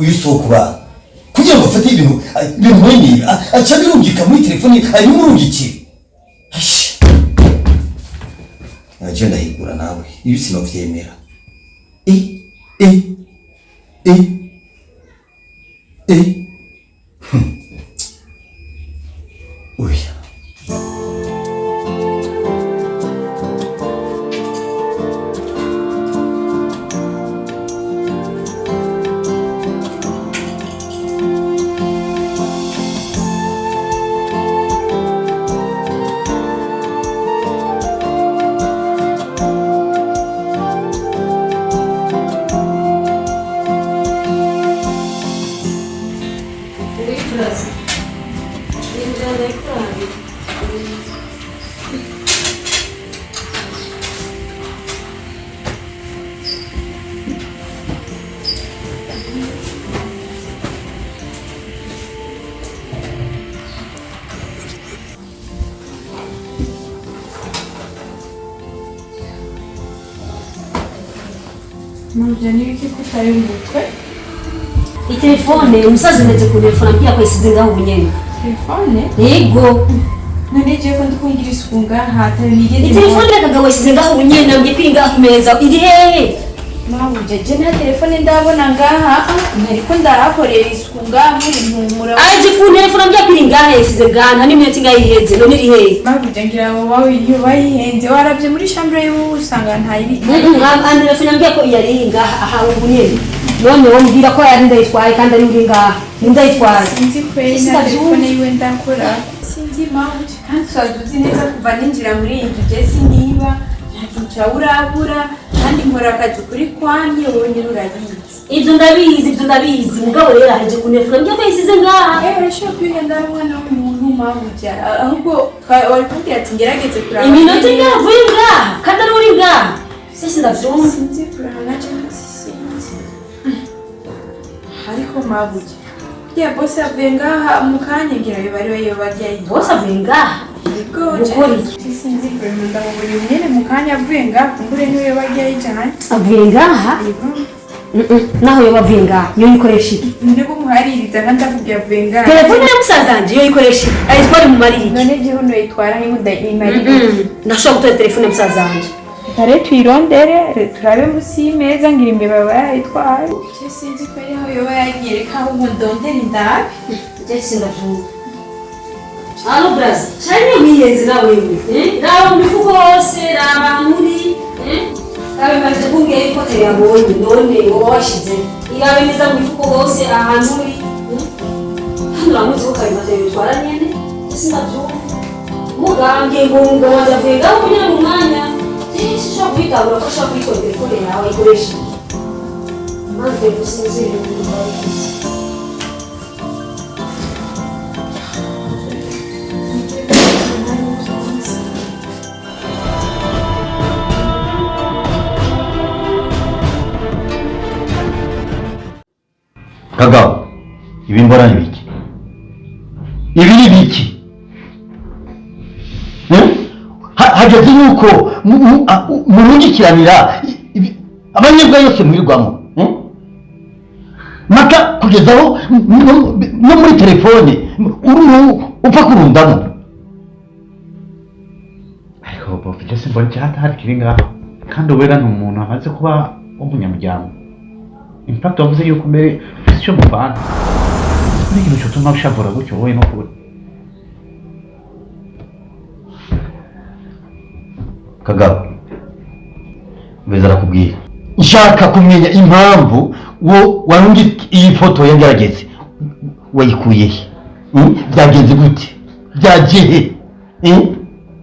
Uyu si uwo kubana kugira ngo afate ibintu mwene ibi aca abirungika muri telefone, abimurungikira. Naje ndahigura nawe ibi sinovyemera. E e e e Oya. Wibaza injyana ikuranga. Mubyo n'ibiki ko utari umutwe? Itelefone umusaza ndetse ku telefone ambwira ko yasize ngaho ubunyene. Telefone? Yego. None igiye ko ndi kugira isuku ngaha atari nigeze. Itelefone y'akagabo yasize ngaho ubunyene, ambwiye ko iri ngaho ku meza. Iri hehe? Mabuja, je nta telefone ndabona ngaha, nariko ndahakorera isuku ngaha muri mpumura. Aje ku telefone ambwiye ko iri ngaha, yasize ngaha nta n'iminota ingahe iheze. None iri hehe? Mabuja, ngira ngo wayihenze, waravye muri chambre yiwe usanga ntayiri. Telefone ambwiye ko yari iri ngaha aha ubunyene. None wowe mbwira ko yari ndayitwaye kandi ari uri ngaha, ni ndayitwaye. Sinzi kweri, Ese nta ndavyumva. telefone yiwe ndakora, sinzi mabuja. Kandi usanzwe uzi neza kuva ninjira muri iyi nzu je siniba, nta kintu cawe urabura, kandi nkora akazi kuri kwamye, wowe nyene urabizi. Ibyo ndabizi, ibyo ndabizi, mugabo rero aje ku telefone ambwiye ko yasize ngaha. Eh, urashobora kwihenda ari umwana w'umuntu, mabuja. Ahubwo wari kumbwira ati ngerageze kuraba. Iminota ingahe avuye ngaha kandi ari uri ngaha? Se sindavyumva. Sinzi kuraba na cyangwa sinzi, ariko mabuja, burya bose avuye ngaha mu kanya, ngira yoba ari we yoba arya. Bose avuye ngaha? Yego. Gukora iki? Sinzi kureba, ndamubona nyene mu kanya avuye ngaha, kumbure niwe yoba arya yijanye. Avuye ngaha? Yego. Naho yoba avuye ngaha, yo yikoresha iki? None ko muhaririza kandi ndakubwiye avuye ngaha. Telefone ya musaza wanje yo yikoresha iki? Ayitware mu mariri iki? None jeho noyitwara nk'inda imarira? Ndashobora gutora telefone ya musaza wanje. Kare tuyirondere, turabe munsi y'imeza, ngira imbeba bayitwaye. Je sinzi ko ariho yoba yagiye, reka ahubwo ndondere indabe. Je sindavyumva. Alo braza, cyane wiyenze nawe wewe. Eh? Raba mu mifuko hose, raba muri, eh? Kabe maze kumbwira yuko atayabonye, none wowe washize. Irabe neza mu mifuko hose ahantu uri. Eh? Hano uramuzi ko kabimaze bitwara nyene. Je sindavyumva. Mugambye ngo umugabo wanjye avuye ngaho kunyura mu mwanya. Eh, sinshobora kuyitabura ko ashobora kuyikora telefone yawe ayikoresha. Maze gusinzira ibintu babivuze. Kagabo, ibi mbona ni biki? Ibi ni biki? Eh? Hageze yuko murungikiranira amanyebwa yose mwirirwamo, eh? Maka kugeza aho no muri telefone ururu upfa kurundamo. Ariko bofi, je simbona icyahatari kiri ngaho, kandi uwera ni umuntu amaze kuba umunyamuryango. In fact, wavuze yuko mbere ufite icyo muvana muri ikintu cyotuma ushavura gutyo wowe no kubura. Kagabo, mbeza arakubwira, nshaka kumenya impamvu wo warungi iyi foto ya Ngerageze wayikuye he? Byagenze gute? Byagiye he?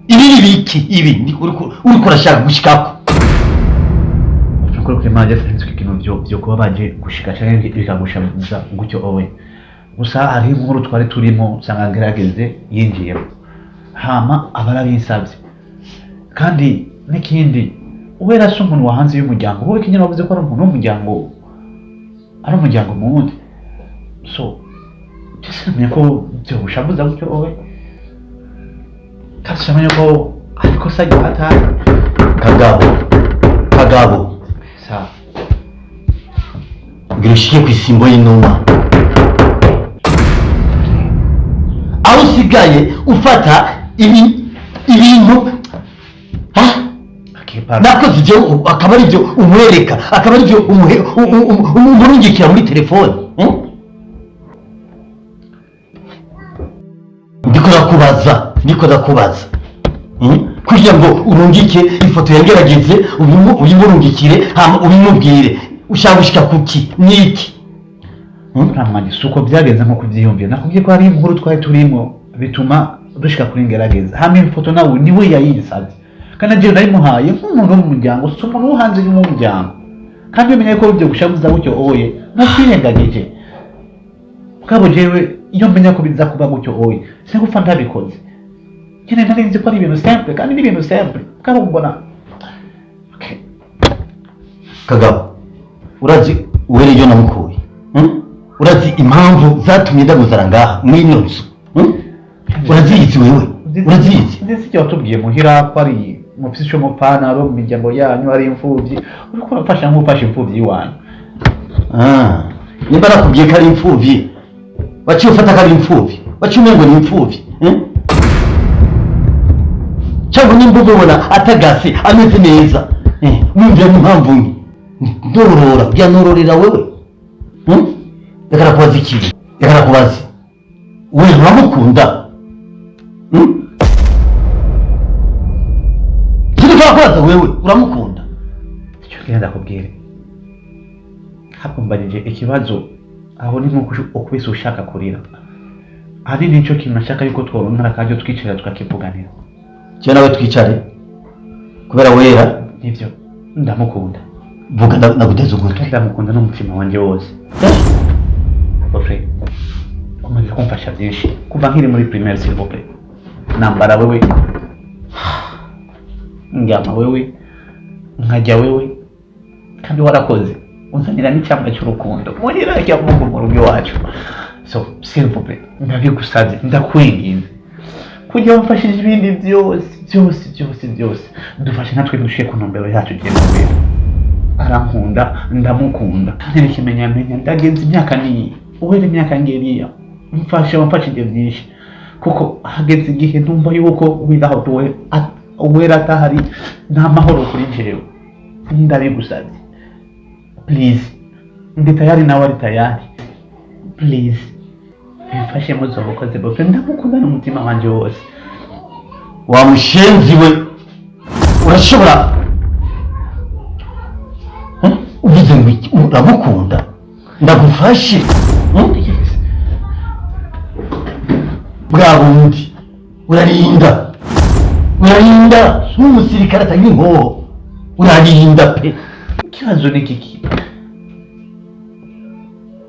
Ibi ni biki? Ibi uriko urashaka gushikako? Ukuri kw'Imana, je sinzi ko ikintu vyo kuba baje gushika canke bikagushavuza gutyo wowe. Gusa hariho inkuru twari turimo, usanga Ngerageze yinjiyemo, hama aba arabinsavye. Kandi n'ikindi, uwera si umuntu wa hanze y'umuryango. Wowe kinyana wavuze ko ari umuntu w'umuryango, ari umuryango mu wundi. So je sinamenye ko vyogushavuza gutyo wowe, kandi sinamenye ko ari ikosa rya hatari. Kagabo, Kagabo. Sawa. Ngira ushike ku isimbo y'inuma, aho usigaye ufata ibintu ha? Nakoze ibyo, akaba ari byo umwereka, akaba ari byo umurungikira muri telefone, Ndiko ndakubaza, ndiko ndakubaza, Kugira ngo urungike ifoto yangerageze, uyimurungikire, hama ubimubwire, ushaka gushika kuki niki? Ramani, si uko byagenze nko kubyiyumvira. Nakubwiye ko hari inkuru twari turimo bituma dushika kuri Ngerageza. Hama ifoto nawe niwe yayinsabye, kandi nagiye nayimuhaye nk'umuntu wo mu muryango, si umuntu wo hanze y'umuryango. Kandi umenye ko ibyo gushabuza gutyo oye ntakwirengagije. Mugabo jewe iyo menya ko biza kuba gutyo oye sinagupfa ntabikoze. Nyine nari nzi ko ari ibintu simple, kandi ni ibintu simple. Mugabo mbona okay. Kagabo, urazi uwera iyo namukuye, Urazi impamvu zatumye ndamuzana ngaha mw'ino nzu, Urazizi wewe? Urazizi? Nzizi icyo watubwiye muhira, ko ari mufise ico mupfana, ari mu miryango yanyu, ari imfuvyi. Uriko urafasha nk'ufasha imfuvyi iwanyu. Ah, nimba nakubwiye ko ari imfuvyi, waciye ufata ko ari imfuvyi, waciye umengo ni imfuvyi, Cyangwa nimba umubona atagase ameze neza, wumvira n'impamvu nke ndorora byanororera wewe, Reka nakubaza ikintu, reka nakubaze, wewe uramukunda? Siniko nakubaza, wewe uramukunda? Icyo ngira ndakubwire, ntabwo mbajije ikibazo aho ni nkuko ukubise ushaka kurira. Ahanini nicyo kintu nashaka yuko tworonka akaryo twicara tukakivuganira. Jewe nawe twicare kubera wera. Nivyo, ndamukunda. Vuga naguteze ugutwi. Ndamukunda n'umutima wanje wose. Bofre, umaze kumfasha byinshi kuva nkiri muri primaire. S'il vous plaît, nambara wewe, ndyama wewe, nkajya wewe, kandi warakoze unzanira n'icyamwa cy'urukundo muhira rya Mungu mu rugo iwacu. So s'il vous plaît, ndabigusabye, ndakwinginze, kujya wamfashije ibindi byose byose byose byose, dufashe natwe dushike ku ntumbero yacu. Ugiye mbere arankunda, ndamukunda, kandi n'ikimenyamenya ndagenza imyaka niyi uwera imyaka ngeriya mfasha, wamfashije byinshi, kuko hageze igihe numva yuko without we uwera atahari nta mahoro kuri jewe. Ndabigusabye, please, ndi tayari, nawe ari tayari. Please bimfashe, muzobukoze bofe. Ndamukunda n'umutima wanje wose. Wa mushenzi we, urashobora, Uvuze ngo iki? Uramukunda, ndagufashe, Yes. Bwa bundi urarinda, urarinda nk'umusirikare atagira inkoho, urarinda pe. Ikibazo ni kiki?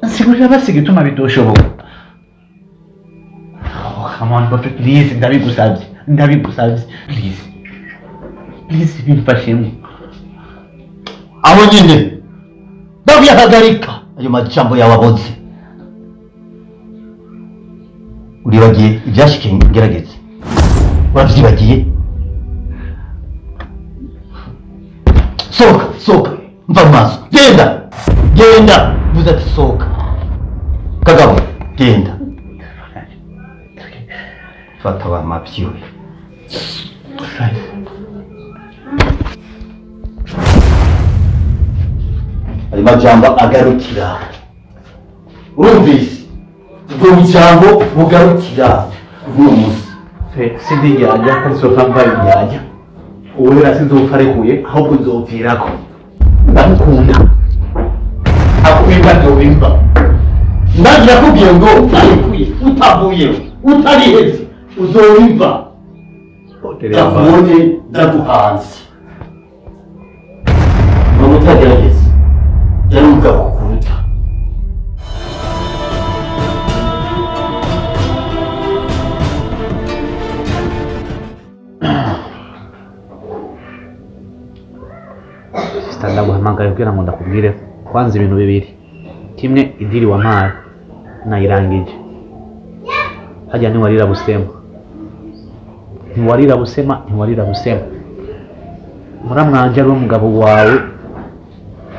Nsigurira basi igituma bidoshoboka. Oh, come on, Buffett, please, ndabigusabye, ndabigusabye, please, please, bimfashemo. Aho nyine ndakuyahagarika ayo majambo yawe aboze. Uribagiye ibyashikiye Ngerageze? Uravyibagiye? Sohoka, sohoka, mva mu maso, genda, genda. Vuze ati sohoka. Kagabo, genda, fata wa mavyi we. Ayo majambo agarukira, urumvise? Ubwo bujambo bugarukira kuva uno munsi. Sindi indyarya, kandi nzopfa mbaye indyarya. Uwera sinzopfa arekuye, ahubwo nzopfirako. Ndamukunda, akubimba nzobimba. Ndagira kubwiye ngo utarekuye, utavuye, utariheze, uzobimva. Ndakubonye, ndaguhanze. Nubwo utagerageza, yari umugabo kukuruta. Sister, ndaguhamagaye kugira ngo ndakubwire kwanza ibintu bibiri. Kimwe, i deal wampaye nayirangije. Hajya ntiwarira busema, ntiwarira busema, ntiwarira busema. Muramwanje ari umugabo wawe.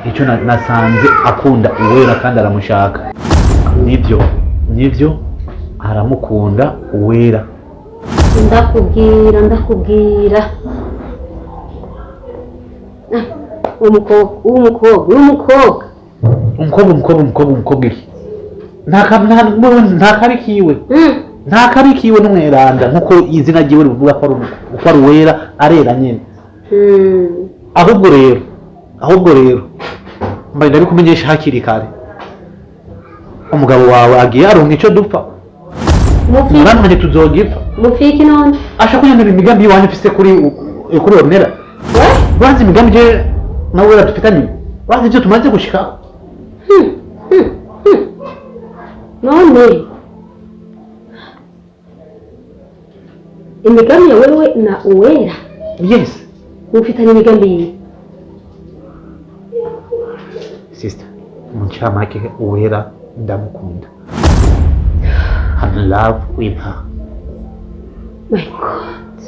Icyo nasanze akunda Uwera kandi aramushaka. Nibyo, nibyo, aramukunda Uwera. Ndakubwira, ndakubwira. Ah, umukobwa, umukobwa, umukobwa. Umukobwa, umukobwa, umukobwa, umukobwa iki? Nta kabi kiwe. Nta kabi kiwe, n'umweranda nkuko izina ryiwe rivuga ko ari uko ari Uwera, arera nyine. Ahubwo rero mbaye ndabikumenyesha hakiri kare, umugabo wawe agiye aronka icyo dupfa. Mufiki. Muramanye tuzogipfa. Mufiki none? Ashaka kunyonera imigambi iwanyu mfise kuri Ornella. We? Bazi imigambi je nawe Wera dufitanye, bazi ibyo tumaze gushikako. None imigambi ya wewe na Uwera? Yes. Mufitanye imigambi yihe? Sister, mu ncamake Uwera ndamukunda. I'm in love with her. My God.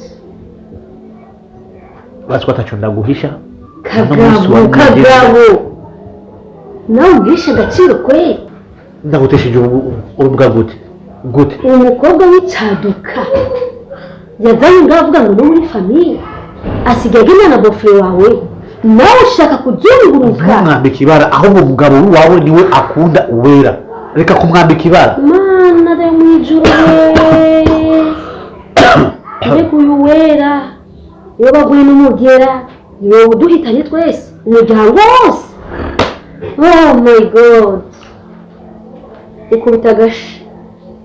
Bazi ko ataco ndaguhisha. Uno munsi Kagabo. wa Kagabo, nawe ugurisha agaciro kweli. Ndagutesheje urubuga gute gute? Umukobwa w'icaduka yazanye ngaho avuga ngo no muri famille, asigaye agenda na beau-frère wawe, nawe ushaka kuzunguruka. Ntumwambike ibara, ahubwo umugabo wawe niwe akunda Uwera, reka kumwambika ibara. Mana yo mu ijuru we, mbega uyu Wera iyo baguye n'umugera niwe uduhitanye twese, umuryango wose. Oh my God! Ikubita agashi,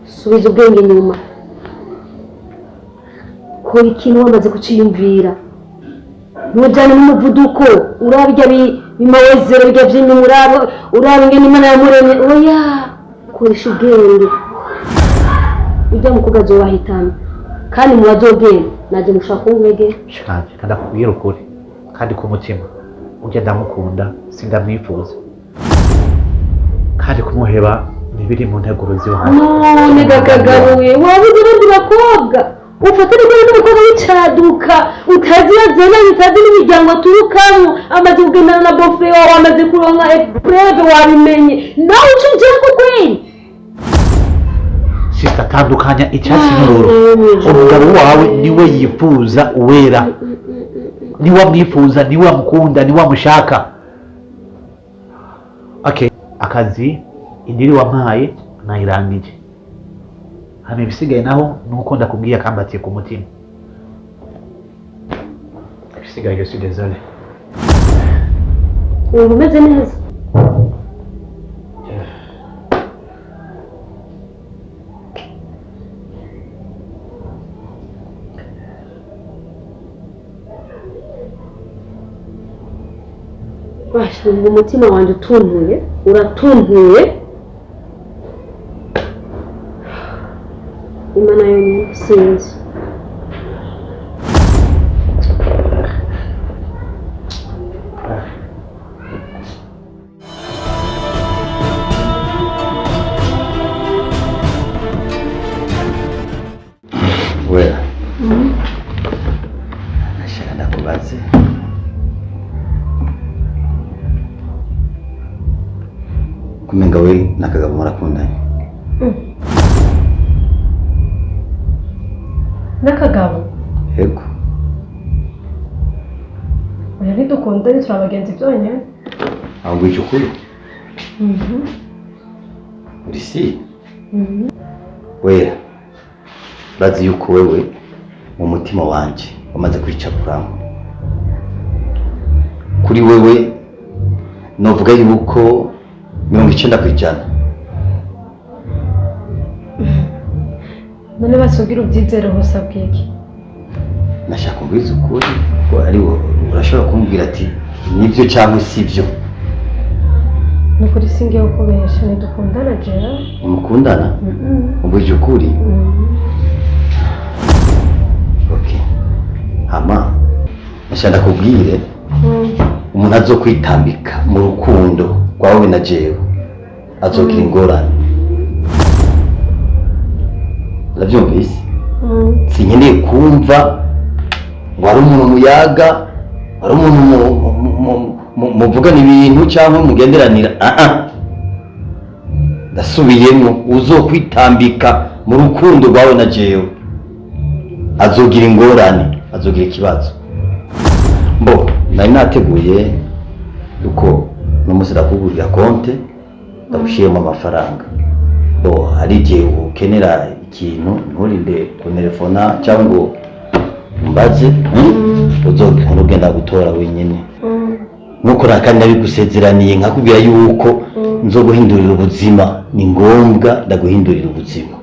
subiza ubwenge inyuma, kora ikintu wamaze kuciyumvira, ntujyane n'umuvuduko. Uraba ibyo bimawezero bijya by'inyuma, uraba ingene Imana yamuremye. Oya, koresha ubwenge. Ujya mu kugazo wahitana kandi mu bazogenda najye mushaka kunkwegera. Shikanje kandi akubwira ukuri kandi ku mutima, ujya ndamukunda, sindamwifuza, kandi kumuheba ntibiri mu nteguro z'iwanjye. None gakagabuye, wabuze abandi bakobwa ufata nibwo n'umukobwa w'icaduka utazi iyo azananye, utazi n'imiryango aturukamo, amaze kugendana na beau-frère wawe, amaze kuronka épreuve, wabimenye, nawe uca ujyako kweli? Sister, tandukanya icyatsi n'ururo. Umugabo wawe niwe yifuza Uwera, niwe amwifuza, niwe amukunda, niwe amushaka. Okay, akazi indiri wampaye nayirangije hano, ibisigaye naho nuko ndakubwiye akambatiye ku mutima. Ibisigaye, je suis désolé. Wumva umeze neza? Basha, numva umutima wanjye utuntuye, uratuntuye. Imana yonyine, sinzi. Wera, nashaka ndakubaze. Kumenga we na Kagabo murakundanye? N'akagabo? Yego. Oya, ntidukundane, turi abagenzi byonyine. Ahubwo icyo ukuri uri si Wera, urazi yuko wewe mu mutima wanje wamaze kwicapuramo. Kuri wewe novuga yuko 90%. None basubwira ubyizere gusa bwiki? Nashaka umbwize ukuri ko ari wowe urashobora kumbwira ati nibyo cyangwa si byo. Ni ukuri singiye kukubesha, ntidukundana jewe. Ntimukundana? Umbwije ukuri? Okay, hama nashaka ndakubwire, umuntu azokwitambika mu rukundo rwawe na jewe azogira ingorane, urabyumvise? Sinkeneye kumva ngo hari umuntu muyaga, hari umuntu muvugana ibintu cyangwa mugenderanira. Ah ah, ndasubiyemo, uzokwitambika mu rukundo rwawe na jewe azogira ingorane, azogira ikibazo. Mbo nari nateguye yuko n'umunsi ndakugurira konte, ndagushyiremo amafaranga. Bo hari igihe ukenera ikintu, nturinde kuntelefona cyangwa ngo umbaze, Uzohora ugenda gutora wenyine, nkuko kandi nabigusezeraniye, nkakubwira yuko nzoguhindurira ubuzima. Ni ngombwa ndaguhindurira ubuzima.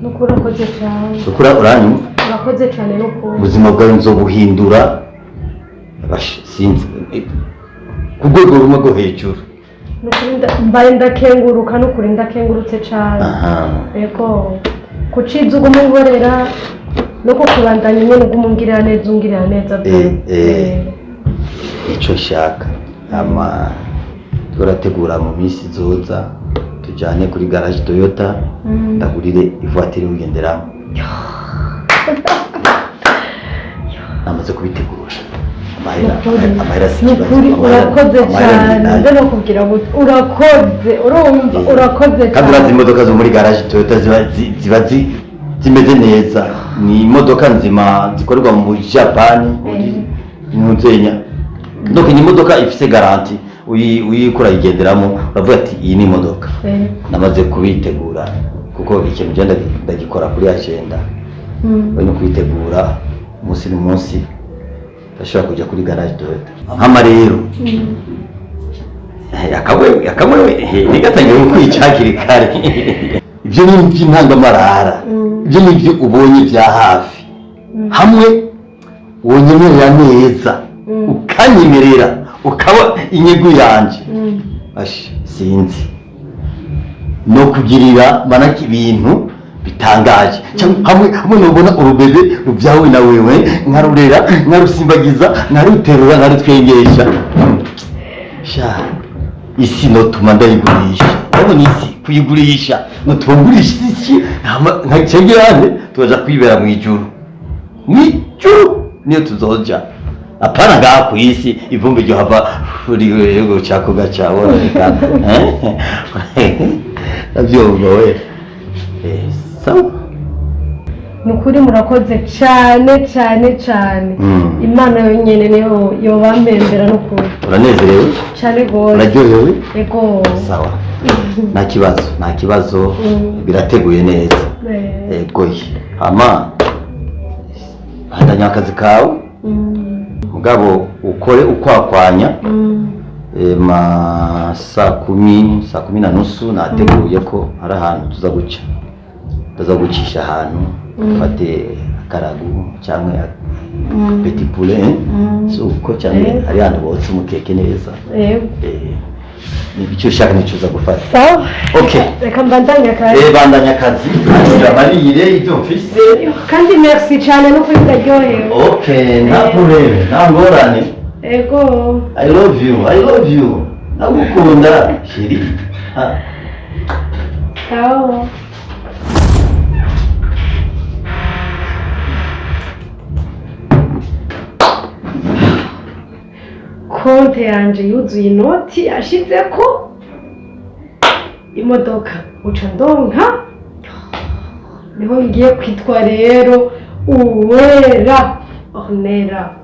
Nukuri urakoze cyane. Ukura uranyumva? Urakoze cyane nukuri. Ubuzima bwawe nzobuhindura. Basha, sinzi, ku rwego rumwe rwo hejuru. Nukuri mbaye ndakenguruka, nukuri ndakengurutse cyane. Yego, kuciza uguma unkorera no kukubandanya nyine uguma ungirira neza, ungirira neza pe. Icyo nshaka, ama turategura mu minsi izoza tujyane kuri garage Toyota, ndagurire ivatiri ugenderamo. Namaze kubitegura amahera. Nukuri. Amahera si ikibazo. Nukuri urakoze Amahera ni cyane. nayo. Nde no kubwira ngo urakoze, urumva, urakoze Kandi urazi cyane. imodoka zo muri garage Toyota ziba zimeze neza, ni imodoka nzima zikorerwa mu Japani, muri Nuzenya. Donc ni imodoka ifise garantie, uyikora ayigenderamo uravuga ati iyi ni imodoka. Namaze kubitegura kuko ikintu genda ndagikora kuri agenda. Bari kubitegura umunsi n'umunsi ndashobora kujya kuri garage Toyota. Hama rero akamwe akamwe ntigatangiye kukwica hakiri kare. Ibyo ni iby'intangamarara, ibyo ni ibyo ubonye bya hafi. Hamwe wonyemerera neza, ukanyemerera ukaba inyungu yanjye, asha sinzi no kugirira manaki ibintu bitangaje. Cyangwa hamwe nubona urubebe rubyawe na wewe, nkarurera, nkarusimbagiza, nkaruterura, nkarutwengesha, sha isi notuma ndayigurisha. Urabona isi kuyigurisha, notuma ngurisha isi nkacengerane tukaja kwibera mu ijuru. Mu ijuru niyo tuzoja, apana ngaha ku isi ivumbi ryo hava gucako gacaboneka. Ndabyumva we. Sawa. Ni ukuri murakoze cyane cyane cyane. Imana yonyine niyo yobampembera n'ukuri. Uranezerewe? Cyane rwose. Uraryohewe? Ego. Sawa, nta kibazo, nta kibazo. Birateguye neza. Ego, hama bandanya akazi kawe, mugabo ukore ukwakwanya. Ma saa 10, saa 10:30 nateguye ko hari ahantu tuza guca, tuza gucisha ahantu dufate akaragu cyangwa petit poulet, si uko cyane? Hari ahantu botsa umukeke neza. Yego. Ni icyo ushaka nicyo uza gufata. Sawa. Okay. Reka mbandanye akazi. Bandanya akazi, amarire ibyo mfise. Kandi merci cyane no kuri, ndaryohewe. Okay, nta problème, nta ngorane. Ego. I love you, I love you, ndagukunda chérie. Ah. Sawa. Konte yanje yuzuye inoti, yashizeko imodoka uca ndonka, niho ngiye kwitwa rero Uwera Ornera.